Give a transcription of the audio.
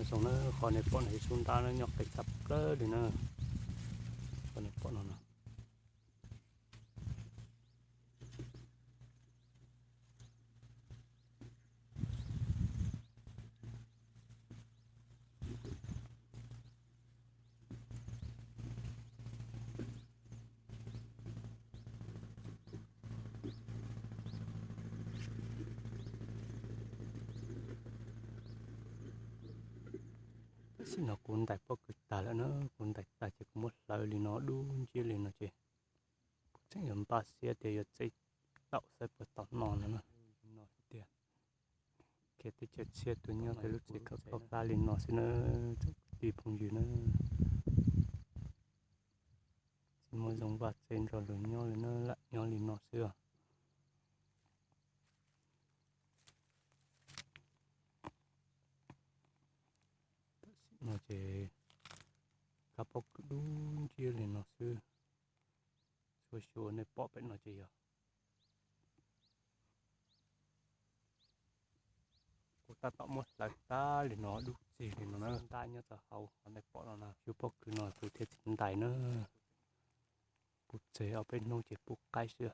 Zoo na, qhov nej pom no yog sub ntab na, nyob qis tshaj plaws li na. Qhov nej pom no no. Tam sim no kuv ntais pob kws tag lawm na, kuv ntais tag ces kuv muab hlawv li no dub nciab li no ces kuv tseem yuav npaj xiab tias yuav txev taum saib puas tau no no na. Li no xwb tiag. Khiav teb chaws txhiaj tuaj nyob tej lub tsev khaub khaub hlab li no xwb na, tsoom kwv tij phooj ywg na. Tsis muaj zoo vaj tsev nrog luag nyob li na, lam nyob li no xwb os. Tam sim no ces kab pob kws dub nciab li no xwb. Txhua xyuas nej pom pem no ces yog kuv tab tom muab hlawv tag li no dub txig li no na, ntab nyob txog hauv qhov nej pom no na, xyuas pob kws no kuv thiaj tsis ntais na. Pub tsev ob peb hnub ces pub qaib xwb.